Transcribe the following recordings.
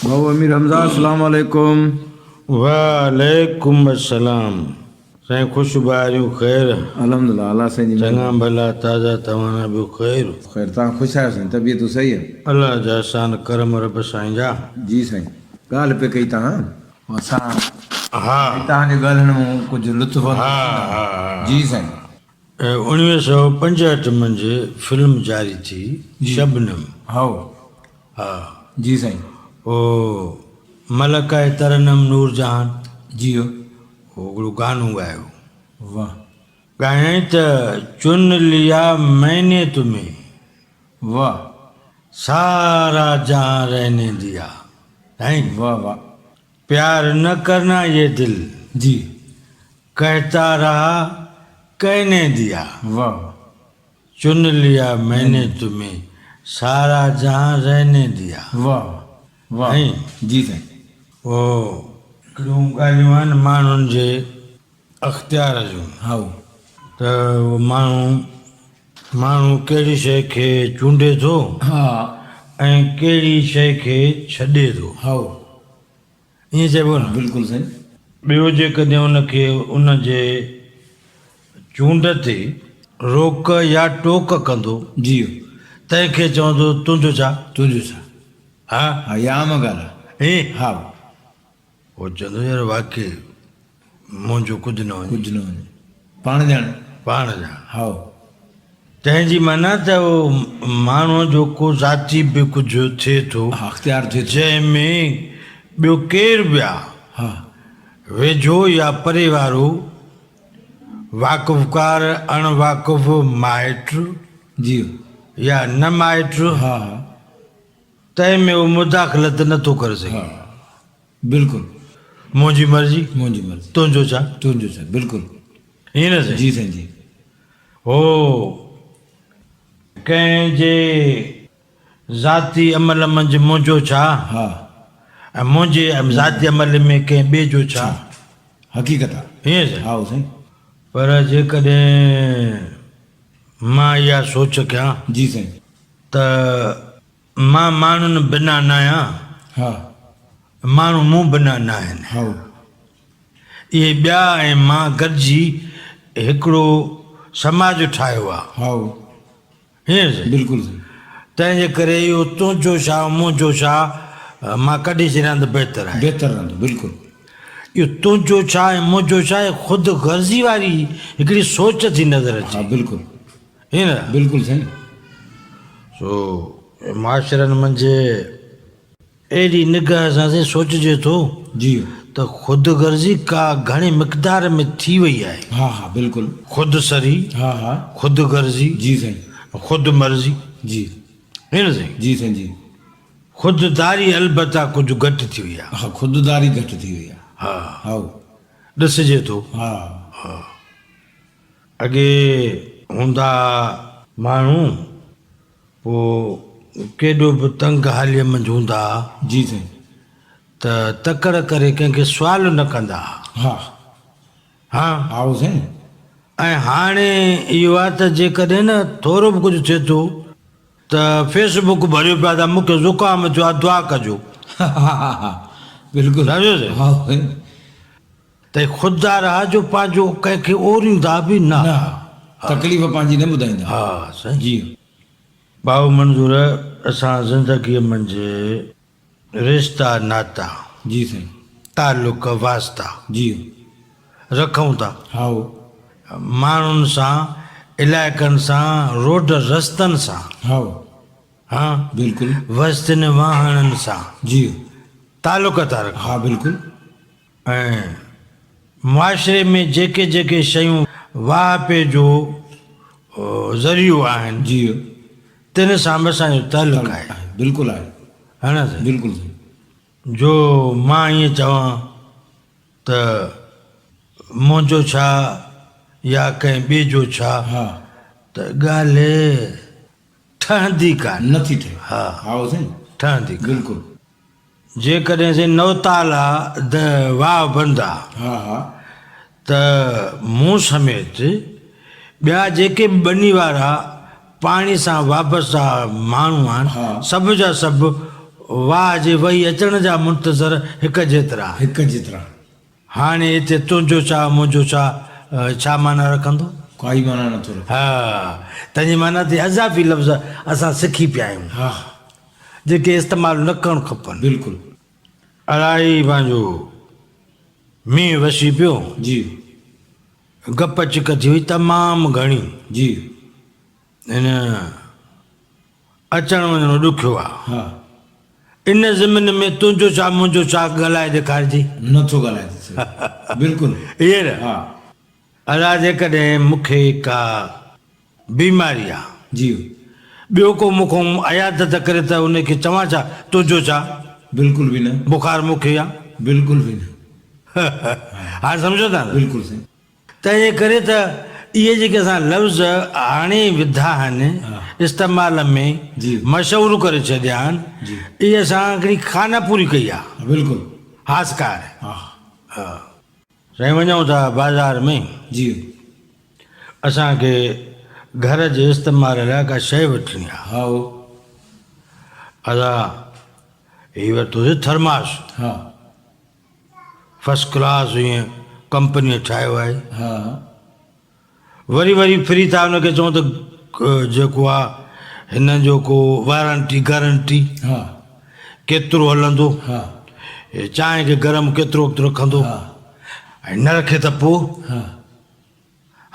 ڀائو امير حمزه اسلام عليڪم. وعليڪم السلام سائين خوش ٻاهريون خير. الحمدلله الله سائين جي چڱا ڀلا تازا توانا ٻيو خير. خير توهان خوش آهيو سائين طبيعتون صحيح آهن. الله جا احسان ڪرم رب سائين جا. جي سائين ڳالهه پئي ڪئي توهان اسان ها. توهان جي ڳالهين مون ڪجهه لطف اندوز ٿيندا آهيون جي سائين. 1965 منجهه فلم جاري ٿي شبنم. هائو. ها. جي سائين. او ملڪه ترنم نور جهان. جي. هو هڪڙو گانو ڳايو. واه. ڳايائين ته چن ليا مين ني تمهين. واه. سارا جهان رهني ديا. سائين. واه واه. پيار نه ڪرنا يه دل. جي. ڪهتا رها ڪهني ديا. واه واه. چن ليا مين ني تمهين سارا جهان رهني ديا. واه واه سائين. جي سائين. او ڪهڙيون ڳالهيون آهن ماڻهن جي اختيار جون. هائو. ته اهو ماڻهو ماڻهو ڪهڙي شيء کي چونڊي ٿو. ها. ۽ ڪهڙي شيء کي ڇڏي ٿو. هائو. ائين چئبو نه؟ بلڪل سائين. ٻيو جيڪڏهن ان کي ان جي چونڊ تي روڪ يا ٽوڪ ڪندو. جي. تنهن کي چوندو تنهنجو ڇا؟ تنهنجو ڇا؟ ها. ها اها عام ڳالهه آهي. ائين؟ ها. هو چوندو يار واقعي منهنجو ڪجهه نه وڃي. ڪجهه نه وڃي. پاڻ ڄاڻي. پاڻ ڄاڻي. هائو. تنهن جي معنيٰ ته اهو ماڻهوء جو ڪو ذاتي به ڪجهه ٿئي ٿو. ها اختيار ٿئي ٿو. جنهن ۾ ٻيو ڪير به آ. ها. ويجهو يا پري وارو، واقفڪار، اڻ واقف، مائٽ. جي. يا نه مائٽ. ها ها. تنهن ۾ اهو مداخلت نه ٿو ڪري سگهي. ها. بلڪل. منهنجي مرضي. منهنجي مرضي. تنهنجو ڇا؟ تنهنجو ڇا؟ بلڪل. ائين نه سائين؟ جي سائين جي. هو ڪنهن جي ذاتي عمل منجهه منهنجو ڇا؟ ها. ۽ منهنجي ذاتي عمل ۾ ڪنهن ٻئي جو ڇا؟ حقيقت آ. ائين سائين؟ ها سائين. پر جيڪڏهن مان اها سوچ ڪيان. جي سائين. ته مان ماڻهن بنا ناهيان. ها. ماڻهو مون بنا ناهن. هائو. اهي ٻيا ۽ مان گڏجي هڪڙو سماج ٺاهيو آ. هائو. هيئن سهي؟ بلڪل سهي. تنهن جي ڪري اهو تنهنجو ڇا منهنجو ڇا مان ڪڍي ڇڏيان ته بهتر آهي. بهتر رهندو بلڪل. اهو تنهنجو ڇا ۽ منهنجو ڇا هي خود غرضي واري هڪڙي سوچ ٿي نظر اچي. ها بلڪل. هيئن نه؟ بلڪل سائين. سو معاشرن منجهه اهڙي نگاهه سان سائين سوچجي ٿو جي. ته خود غرضي ڪا گهڻي مقدار ۾ ٿي وئي آهي. ها ها بلڪل. خود سري. ها ها. خود غرضي. جي سائين. خود مرضي. جي. هيئن نه سائين؟ جي سائين جي. خود داري البته ڪجهه گهٽ ٿي وئي آهي. ها خود داري گهٽ ٿي وئي آهي. ها. هائو. ڏسجي ٿو. ها. ها. اڳي هوندا ماڻهو پوء ڪيڏو به تنگ حاليء منجهه هوندا ها. جي سائين. ته تڪڙ ڪري ڪنهن کي سوال نه ڪندا ها. ها. ها. هائو سائين. ۽ هاڻي اهو آهي ته جيڪڏهن نه ٿورو به ڪجهه ٿئي ٿو ته فيس بڪ ڀريو پيو آهي ته مون کي زڪام ٿيو آهي دعا ڪجو. ها ها ها بلڪل. سمجهيو سائين. هائو سائين. ته خدا رها جو پنهنجو ڪنهن کي اوريندا به نه. نه تڪليف پنهنجي نه ٻڌائيندا. ها سائين. جي. ڀائو منظور اسان زندگيء منجهه رشتا ناتا. جي سائين. تعلق واسطا. جي. رکون ٿا. هائو. ماڻهن سان، علائقن سان، روڊ رستن سان. هائو. ها. بلڪل. وستين واهڻن سان. جي. تعلق ٿا رکون. ها بلڪل. ۽ معاشري ۾ جيڪي جيڪي شيون واهپي جو ذريعو آهن جي تن سان به اسان جو تعلق آهي. بلڪل آهي. ها نه سائين؟ بلڪل سائين. جو مان ائين چوان ته منهنجو ڇا يا ڪنهن ٻئي جو ڇا ها. ته ڳالهه ٺهندي ڪانه. نه ٿي ٺهي. ها. ها سائين. ٺهندي ڪانه. بلڪل. جيڪڏهن سي نوتالا د واهه بند آ ته مون سميت ٻيا جيڪي به ٻني وارا پاڻي سان وابسته ماڻهو آهن سڀ جا سڀ واهه جي وهي اچڻ جا منتظر هڪ جيترا. هڪ جيترا. هاڻي هتي تنهنجو ڇا منهنجو ڇا ڇا معنيٰ رکندو؟ ڪائي معنيٰ نه ٿو رکي. ها، تنهنجي معنيٰ ته اضافي لفظ اسان سکي پيا آهيون. ها. جيڪي استعمال نه ڪرڻ کپن. بلڪل. اڙائي پنهنجو مينهن وسي پيو. جي. گپ چڪ ٿي وئي تمام گهڻي. جي. هن اچڻ وڃڻ ڏکيو آ. ها. ان ضمن ۾ تنهنجو ڇا منهنجو ڇا ڳالهائي ڏيکارجي. نه ٿو ڳالهائجي سگهي. بلڪل. ائين نه؟ ها. ادا جيڪڏهن مون کي ڪا بيماري آ. جي. ٻيو ڪو مون کان عيادت ڪري ته ان کي چوان ڇا تنهنجو ڇا؟ بلڪل به نه. بخار مون کي آ. بلڪل به نه. هاڻي سمجهو ٿا نه؟ بلڪل سائين. تنهن ڪري ته اهي جيڪي اسان لفظ آڻي وڌا آهن، استعمال ۾ مشهور ڪري ڇڏيا آهن، اهي اسان هڪڙي خانه پوري ڪئي آهي. بلڪل. هاسڪار. ها. سائين وڃون ٿا بازار ۾. جي. اسان کي گهر جي استعمال لاء ڪا شيء وٺڻي آهي. هائو. ادا هي ورتوسين ٿرماس. ها. فرسٽ ڪلاس ائين ڪمپنيء ٺاهيو آهي. ها. وري وري ڦري ٿا ان کي چئون ته جيڪو آ هن جو ڪو وارنٽي گارنٽي ها. ڪيترو هلندو. ها. هي چانهه کي گرم ڪيترو وقت رکندو. ها. ۽ نه رکي ته پوء. ها.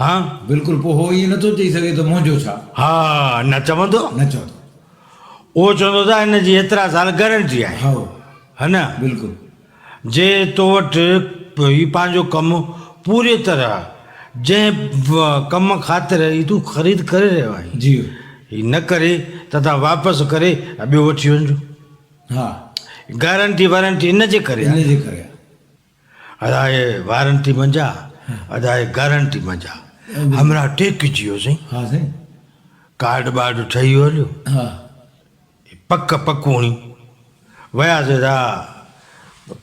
ها. بلڪل پوء هو ائين نٿو چئي سگهي ته منهنجو ڇا. ها نه چوندو. نه چوندو. اهو چوندو ته هن جي ايترا سال گارنٽي آهي. هائو. ها نه. بلڪل. جي تو وٽ هي پنهنجو ڪم پوريء طرح جنهن ڪم خاطر هي تون خريد ڪري رهيو آهين. جي. هي نه ڪري ته تان واپس ڪري ۽ ٻيو وٺي وڃجو. ها. گارنٽي وارنٽي ان جي ڪري آهي. ان جي ڪري آهي. ادا هي وارنٽي منجا ادا هي گارنٽي منجا همراهه ٽيڪجي ويو سائين. ها سائين. ڪارڊ بارڊ ٺهي ويو هليو. ها. پڪ پڪوڻي وياسي ادا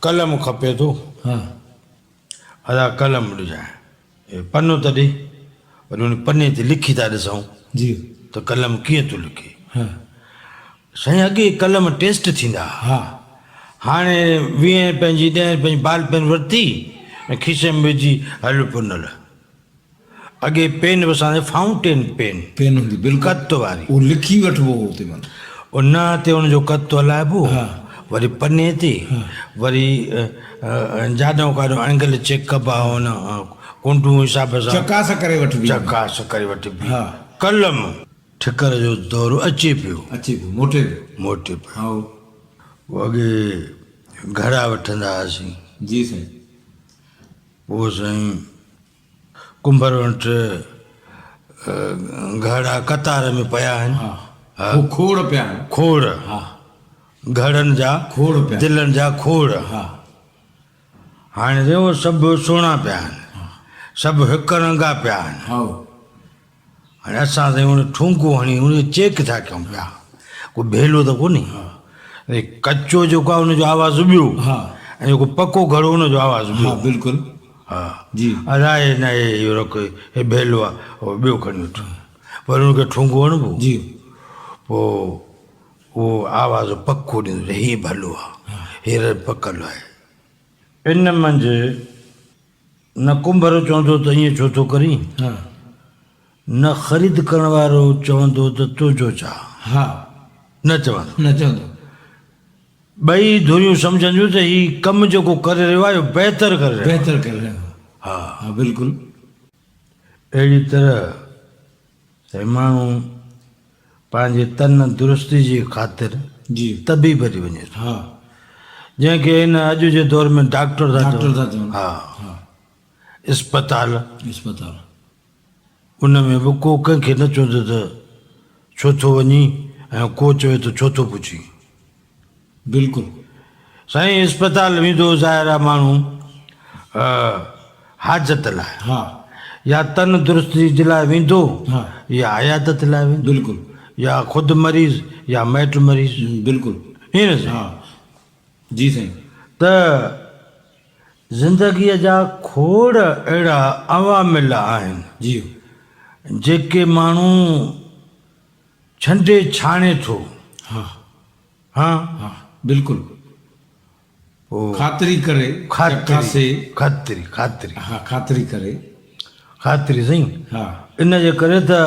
قلم کپي ٿو. ها. ادا قلم ڏجانء. هي پنو ته ڏي. وري ان پني تي لکي ٿا ڏسون. جي. ته قلم ڪيئن ٿو لکي. ها. سائين اڳي قلم ٽيسٽ ٿيندا ها. ها. هاڻي ويهين رپين جي ڏهين رپين جي بال پين ورتي ۽ کيسي ۾ وجهي هليو پنل. اڳي پين به اسان جي فائونٽين پين. پين هوندي بلڪل. قط واري. اهو لکي وٺبو هو اتي معنيٰ. ان تي ان جو قط هلائبو ها. وري پني تي ها. وري جاڏو ڪاڏو اينگل چيڪ ڪبا هئا ڪنڊون حساب سان. چڪاس ڪري وٺبي. چڪاس ڪري وٺبي. ها. قلم. ٺڪر جو دور اچي پيو. اچي پيو، موٽي پيو. موٽي پيو. هائو. پوء اڳي گهڙا وٺندا هئاسين. جي سائين. پوء سائين ڪنڀر وٽ گهڙا قطار ۾ پيا آهن. ها. هو کوڙ پيا آهن. کوڙ. ها. گهڙن جا. کوڙ پيا. دلن جا کوڙ. ها. هاڻي سائين اهي سڀ سهڻا پيا آهن. سڀ هڪ رنگا پيا آهن. هائو. هاڻي اسان سائين ان ٺونگو هڻي ان کي چيڪ ٿا ڪيون پيا ڪو ڀيلو ته ڪونهي ڪچو جيڪو آهي ان جو آواز ٻيو ۽ جيڪو پڪو گهڙو ان جو آواز ٻيو. ها بلڪل ها جي. ادا هي نه هي اهو رک هي ڀيلو آهي اهو ٻيو کڻي وٺ پر ان کي ٺونگو هڻبو جي. پوء اهو آواز پڪو ڏيندو هي ڀلو آهي هي پڪل آهي. ان منجهه نه ڪنڀر چوندو ته ائين ڇو ٿو ڪرين؟ نه خريد ڪرڻ وارو چوندو ته تنهنجو ڇا؟ نه چوندو. نه چوندو. ٻئي ڌريون سمجهنديون ته هي ڪم جيڪو ڪري رهيو آهي اهو بهتر ڪري رهيو آهي. بهتر ڪري رهيو آهي. ها. ها بلڪل. اهڙي طرح سائين ماڻهو پنهنجي تن درستي جي خاطر جي. طبيب ڏي وڃي ٿو. ها. جنهن کي هن اڄ جي دور ۾ ڊاڪٽر ٿا چون. ڊاڪٽر ٿا چون. ها. ها. اسپتال. اسپتال. ان ۾ به ڪو ڪنهن کي نه چوندو ته ڇو ٿو وڃين ۽ ڪو چوي ته ڇو ٿو پڇين. بلڪل. سائين اسپتال ويندو ظاهر آ ماڻهو حاجت لاء. ها. يا تن درستي جي لاء ويندو ها. يا عيادت لاء ويندو. بلڪل. يا خود مريض يا مائٽ مريض. بلڪل. ائين نه سائين. ها جي سائين. ته زندگيء جا کوڙ اهڙا عوامل آهن. جي. جيڪي ماڻهو ڇنڊي ڇاڻي ٿو. ها. ها. ها. بلڪل. پوء خاطري ڪري، خاطري، خاطري، خاطري. ها خاطري ڪري. خاطري سائين. ها. ان جي ڪري ته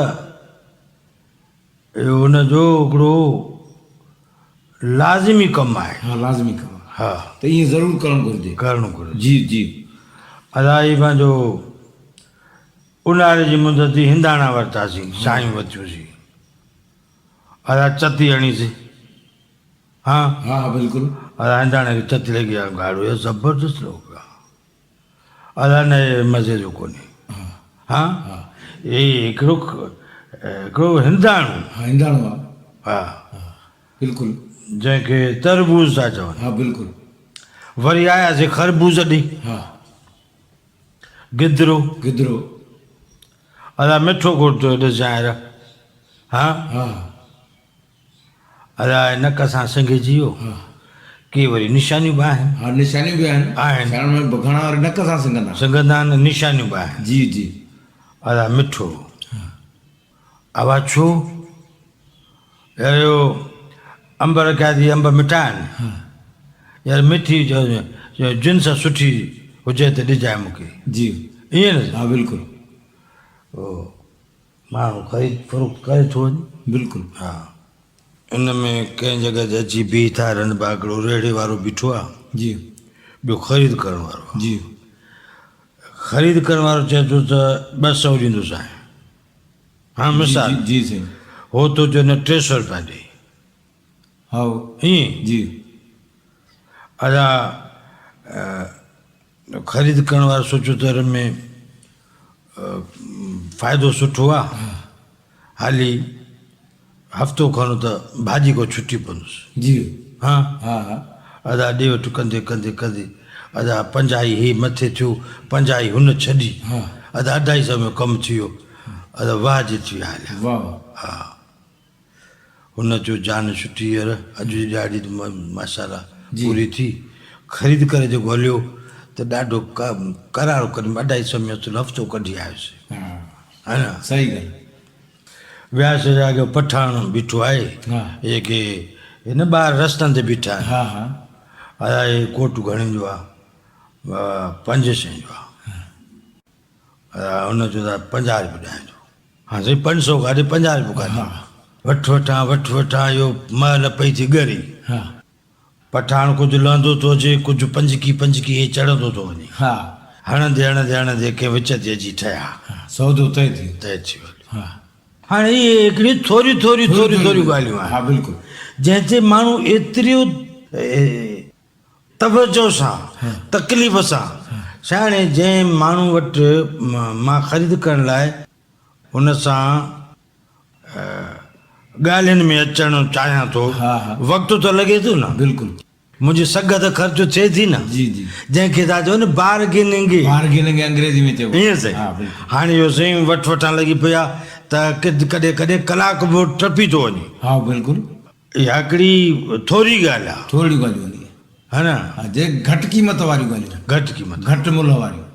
اهو ان جو هڪڙو لازمي ڪم آهي. ها لازمي ڪم آهي. ها. ته ائين ضرور ڪرڻ گهرجي. ڪرڻ گهرجي. جي جي. ادا هي پنهنجو اونهاري جي مند تي هنداڻا ورتاسين، سايون ورتيونسين. ادا چتي هڻيسين. ها. ها ها بلڪل. ادا هنداڻي کي چتي لڳي آ گاڙو يار زبردست لڳو پيو آ. ادا نه هي مزي جو ڪونهي. ها هي هڪڙو هڪڙو هنداڻو. ها هنداڻو آ. ها. بلڪل. جنهن کي تربوز ٿا چون. ها بلڪل. وري آياسين خربوز ڏي. ها. گدرو. گدرو. ادا مٺو گردو ڏسجانء يار. ها. ها. ادا نڪ سان سنگهجي ويو. ڪي وري نشانيون به آهن. ها نشانيون به آهن. آهن. سياڻن ۾ به گهڻا وري نڪ سان سنگهندا آهن. سنگهندا آهن نشانيون به آهن. جي جي. ادا مٺو. اوا ڇو؟ يار اهو انب رکيا اٿئي انب مٺا آهن؟ يار مٺي جنس سٺي هجي ته ڏجانء مون کي. جي. ائين نه؟ ها بلڪل. ماڻهو خريد فروخت ڪري ٿو وڃي. بلڪل. ها. ان ۾ ڪنهن جڳهه تي اچي بيهي ٿا رهن پيا. هڪڙو ريڙهي وارو بيٺو آ. جي. ٻيو خريد ڪرڻ وارو آ. جي. خريد ڪرڻ وارو چئي ٿو ته 200 ڏيندوسانء. ها مثال. جي جي سائين. هو ٿو چئي نه 300 روپيا ڏي. هائو. ائين؟ جي. ادا خريد ڪرڻ وارو سوچيو ته ان ۾ فائدو سٺو آ حالي هفتو کن ته ڀاڄي کان ڇٽي پوندس. جي. ها. ها ها. ادا ڏي وٺ ڪندي ڪندي ڪندي ادا پنجاهي هي مٿي ٿيو پنجاهي هن ڇڏي. ها. ادا اڍائي سئو ۾ ڪم ٿي ويو. ادا واهه جي ٿي ويا هليا. واهه واهه. ها. هن چيو جان ڇٽي ير اڄ جي ڏهاڙي ته ماشاءالله پوري ٿي. خريد ڪري جيڪو هليو ته ڏاڍو قرارو ڪڍيم اڍائي سئو ۾ اصل هفتو ڪڍي آيس. ها نه. صحيح ڳالهه. وياس جي اڳيان پٺاڻ بيٺو آهي. جيڪي هن ٻاهر رستن تي بيٺا آهن. ها ها. ادا هي ڪوٽ گهڻي جو آ؟ 500 جو آ. ادا هن چيو ته 50 روپيا ڏيان ٿو. ها سائين 500 ڪاڏي 50 روپيا ڪاڏي. وٺ وٺان وٺ وٺان اهو مهل پئي ٿي ڳري. پٺاڻ ڪجهه لهندو ٿو اچي ڪجهه پنجڪي پنجڪي ائين چڙهندو ٿو وڃي. هڻندي هڻندي هڻندي ڪنهن وچ تي اچي ٺهيا. سودو طئي ٿي ويو. طئي ٿي ويو. هاڻي اهي هڪڙيون ٿوريون ٿوريون ٿوريون ٿوريون ڳالهيون آهن. ها بلڪل. جنهن تي ماڻهو ايتريون توجه سان، تڪليف سان، سياڻي جنهن ماڻهو وٽ مان خريد ڪرڻ لاء هن سان ڳالهين ۾ اچڻ چاهيان ٿو، وقت ته لڳي ٿو نه. بلڪل. منهنجي سگهه ته خرچ ٿئي ٿي نه. جي جي. جنهن کي ٿا چون بارگيننگ. بارگيننگ انگريزي ۾ چئبو. ائين سائين. ها بلڪل. هاڻي اهو سائين وٺ وٺان لڳي پئي آ ته ڪڏهن ڪڏهن ڪلاڪ به ٽپي ٿو وڃي. ها بلڪل. اها هڪڙي ٿوري ڳالهه آ. ٿورڙيون ڳالهيون هونديون آهن. ها نه. ها جي گهٽ قيمت واريون ڳالهيون. گهٽ قيمت. گهٽ ملهه واريون.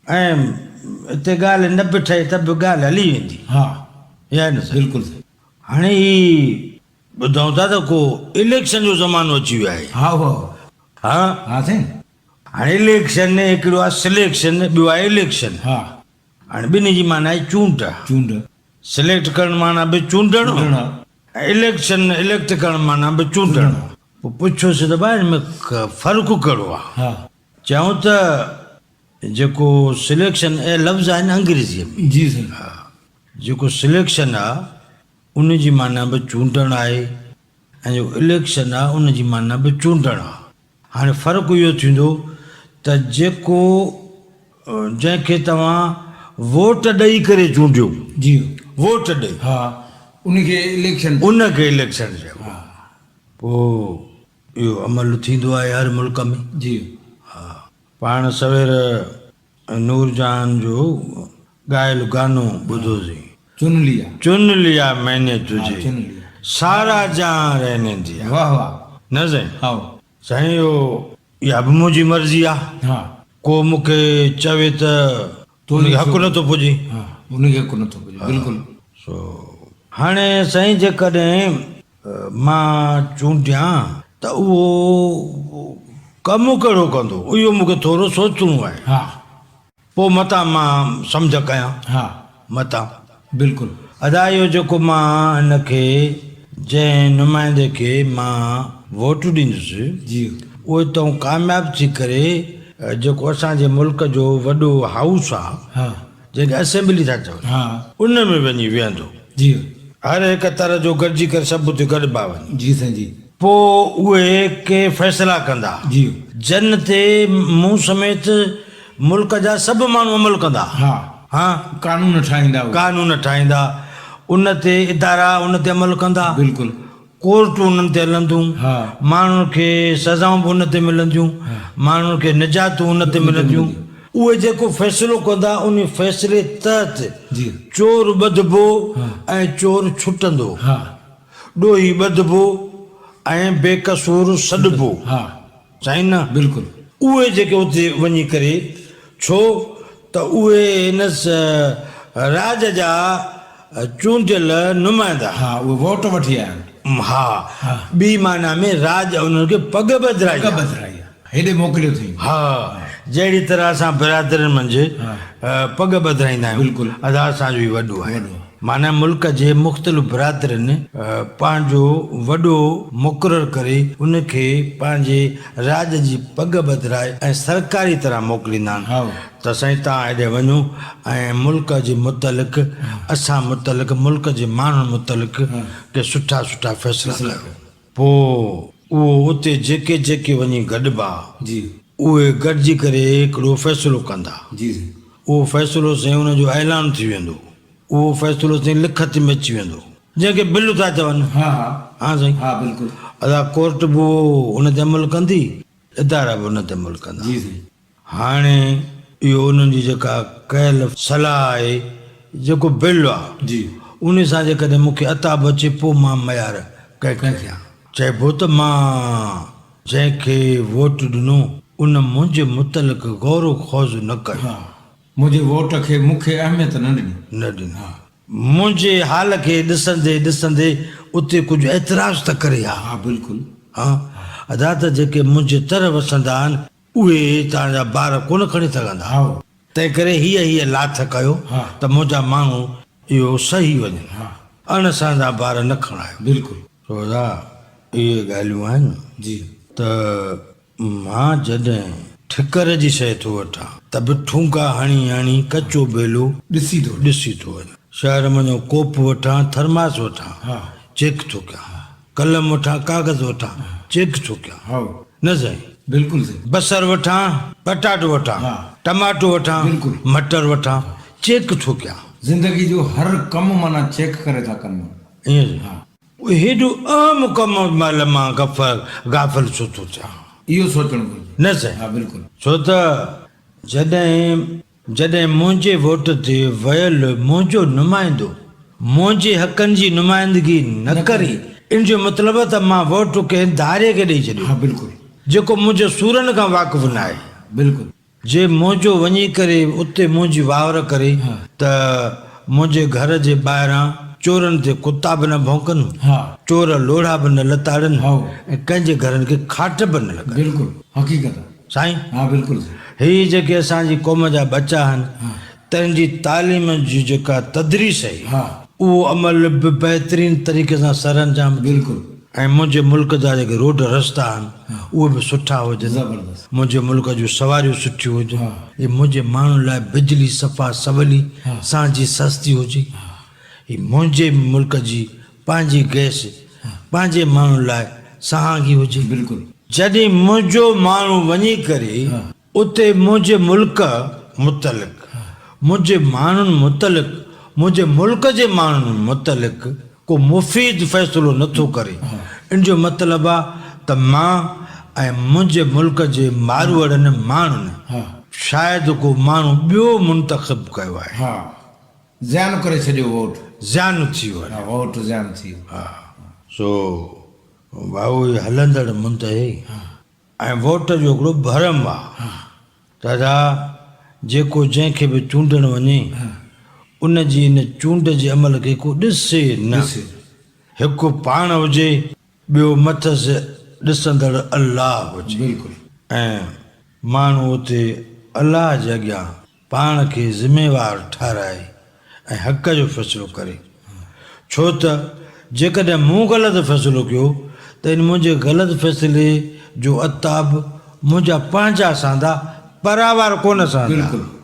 ۽ اتي ڳالهه نه به ٺهي ته به ڳالهه هلي ويندي. ها. اها نه سائين. بلڪل سائين. هاڻي هي ٻڌون ٿا ته ڪو اليڪشن جو زمانو اچي ويو آهي. ها ها. ها. ها سائين. هاڻي اليڪشن هڪڙو آهي سليڪشن ٻيو آهي اليڪشن. ها. هاڻي ٻنهي جي معنيٰ آهي چونڊ. چونڊ. سليڪٽ ڪرڻ معنيٰ به چونڊڻ. چونڊڻ. ۽ اليڪشن اليڪٽ ڪرڻ معنيٰ به چونڊڻ. پوء پڇيوسين ته ڀاء ان ۾ فرق ڪهڙو آهي؟ ها. چيائون ته جيڪو سليڪشن اهي لفظ آهن انگريزيء ۾. جي سائين. ها. جيڪو سليڪشن آهي ان جي معنيٰ به چونڊڻ آهي ۽ جيڪو اليڪشن آهي ان جي معنيٰ به چونڊڻ آهي. هاڻي فرق اهو ٿيندو ته جيڪو جنهن کي توهان ووٽ ڏئي ڪري چونڊيو. جي. ووٽ ڏئي. ها ان کي اليڪشن. ان کي اليڪشن چئبو. ها. پوء اهو عمل ٿيندو آهي هر ملڪ ۾. جي. ها. پاڻ سوير نورجهان جو ڳايل گانو ٻڌوسين. چن ليا. چن ليا مين ني تجهي. ها چن ليا. سارا جهان رهني ديا. واه واه. نه سائين. هائو. سائين اهو اها به منهنجي مرضي آ. ها. ڪو مون کي چوي ته ان کي حق نٿو پڄي. ها ان کي حق نٿو پڄي بلڪل. سو هاڻي سائين جيڪڏهن مان چونڊيان ته اهو ڪم ڪهڙو ڪندو اهو مون کي ٿورو سوچڻو آهي. ها. پوء متان مان سمجهه ڪيان. ها. متان. بلڪل. ادا اهو جيڪو مان هن کي جنهن نمائندي کي مان ووٽ ڏيندس. جي. اهو اتان ڪامياب ٿي ڪري جيڪو اسان جي ملڪ جو وڏو هائوس آ. ها. جنهن کي اسيمبلي ٿا چون. ها. ان ۾ وڃي ويهندو. جي. هر هڪ تر جو گڏجي ڪري سڀ اتي گڏبا وڃي. جي سائين جي. پوء اهي ڪي فيصلا ڪندا. جي. جن تي مون سميت ملڪ جا سڀ ماڻهو عمل ڪندا. ها. ها. قانون ٺاهيندا اهي. قانون ٺاهيندا. ان تي ادارا ان تي عمل ڪندا. بلڪل. ڪورٽون انهن تي هلنديون. ها. ماڻهن کي سزائون به ان تي ملنديون. ها. ماڻهن کي نجاتون ان تي ملنديون. اهي جيڪو فيصلو ڪندا ان فيصلي تحت جي. چور ٻڌبو ها. ۽ چور ڇٽندو. ها. ڏوهي ٻڌبو ۽ بيقصور سڏبو. ها. سائين نه. بلڪل. اهي جيڪي اتي وڃي ڪري ڇو ته اهي هن راڄ جا چونڊيل نمائندا. ها اهي ووٽ وٺي آيا آهن. ها ٻي معنيٰ ۾ راڄ انهن کي پڳ ٻڌرائي پڳ ٻڌرائي آهي. هيڏي موڪليو اٿئي. ها جهڙي طرح اسان برادرين منجهه پڳ ٻڌرائيندا آهيون. بلڪل. ادا اسان جو هي وڏو آهي. معنيٰ ملڪ جي مختلف برادرين پنهنجو وڏو مقرر ڪري ان کي پنهنجي راڄ جي پڳ ٻڌرائي ۽ سرڪاري طرح موڪليندا آهن ته سائين توهان هيڏي وڃو ۽ ملڪ جي متعلق اسان متعلق ملڪ جي ماڻهن متعلق ڪي سٺا سٺا فيصلا ڪيو. پوء اهو اتي جيڪي جيڪي وڃي گڏبا اهي گڏجي ڪري هڪڙو فيصلو ڪندا. اهو فيصلو سائين ان جو اعلان ٿي ويندو. اهو فيصلو سائين لکت ۾ اچي ويندو. جنهن کي بل ٿا چون. ها ها. ها سائين. ها بلڪل. ادا ڪورٽ به اهو ان تي عمل ڪندي، ادارا به ان تي عمل ڪندا. جي سائين. هاڻي اهو انهن جي جيڪا ڪيل صلاح آهي، جيڪو بل آ، جي. ان سان جيڪڏهن مون کي عطا به اچي پوء مان ميار ڪنهن کي ڪيان. چئبو ته مان جنهن کي ووٽ ڏنو ان منهنجي متعلق غور و خوض نه ڪيو. ها. منهنجي ووٽ کي مون کي اهميت نه ڏني. نه ڏني. منهنجي حال کي ڏسندي ڏسندي اتي ڪجهه اعتراض ته ڪري ها. ها بلڪل. ها ادا ته جيڪي منهنجي تر وسندا آهن اهي توهان جا بار ڪونه کڻي سگهندا. ها. تنهنڪري هيء هيء لاٿ ڪيو ها. ته منهنجا ماڻهو اهو سهي وڃن. ها. اڻ سهندا بار نه کڻايو. بلڪل. سو ادا اهي ڳالهيون آهن. جي. ته مان جڏهن ٺڪر جي شيء ٿو وٺان ته به ٺونگا هڻي هڻي ڪچو ٻيلو ڏسي ٿو ڏسي ٿو وڃان. شهر منجهان ڪوپ وٺان، ٿرماس وٺان، چيڪ ٿو ڪيان. قلم وٺان، ڪاغذ وٺان، چيڪ ٿو ڪيان. نه سائين. بلڪل سائين. بصر وٺان، پٽاٽو وٺان، ٽماٽو وٺان، بلڪل. مٽر وٺان، چيڪ ٿو ڪيان. زندگي جو هر ڪم معنيٰ چيڪ ڪري ٿا ڪن. ائين سائين. هيڏو اهم ڪم مهل مان غافل ڇو ٿو ٿيان؟ اهو سوچڻ گهرجي. نه سائين. ها بلڪل. ڇو ته جڏهن جڏهن منهنجي ووٽ تي ويل منهنجو نمائندو منهنجي حقن جي نمائندگي نه ڪري ان جو مطلب ته مان ووٽ ڪنهن ڌارئي کي ڏئي ڇڏيو. ها بلڪل. جيڪو منهنجي سورن کان واقف ناهي. بلڪل. جي منهنجو وڃي ڪري اتي منهنجي واهر ڪري ته منهنجي گهر جي ٻاهران چورن تي ڪتا به نه ڀونڪن، چور لوڙها به نه لتاڙن ۽ ڪنهن جي گهرن کي کاٽ به نه لڳن. بلڪل حقيقت آ. سائين. ها بلڪل سائين. هي جيڪي اسان جي قوم جا ٻچا آهن تن جي تعليم جي جيڪا تدريس آهي اهو عمل به بهترين طريقي سان سرانجام ٿئي. بلڪل. ۽ منهنجي ملڪ جا جيڪي روڊ رستا آهن اهي به سٺا هجن، منهنجي ملڪ جون سواريون سٺيون هجن، هي منهنجي ماڻهن لاء بجلي صفا سولي سانجهي سستي هجي، هي منهنجي ملڪ جي پنهنجي گئس پنهنجي ماڻهن لاء سهانگي هجي. جڏهن منهنجو ماڻهو وڃي ڪري اتي منهنجي ملڪ متعلق، منهنجي ماڻهن متعلق، منهنجي ملڪ جي ماڻهن متعلق ڪو مفيد فيصلو نه ٿو ڪري، ان جو مطلب آ ته مان ۽ منهنجي ملڪ جي ماروئڙن ماڻهن شايد ڪو ماڻهو ٻيو منتخب ڪيو آهي. ها زيان ڪري ڇڏيو ووٽ. زيان ٿي ويو. ها ووٽ زيان ٿي ويو. ها سو ڀائو هي هلندڙ منتهي. ۽ ووٽ جو هڪڙو ڀرم آ ته ادا جيڪو جنهن کي به چونڊڻ وڃي ان جي ان چونڊ جي عمل کي ڪو ڏسي نه. هڪ پاڻ هجي ٻيو مٿس ڏسندڙ الله هجي. بلڪل. ۽ ماڻهو اتي الله جي اڳيان پاڻ کي ذميوار ٺهرائي ۽ حق جو فيصلو ڪري. ڇو ته جيڪڏهن مون غلط فيصلو ڪيو ته ان منهنجي غلط فيصلي جو عتاب منهنجا پنهنجا سهندا، پراوار ڪونه سهندا. بلڪل.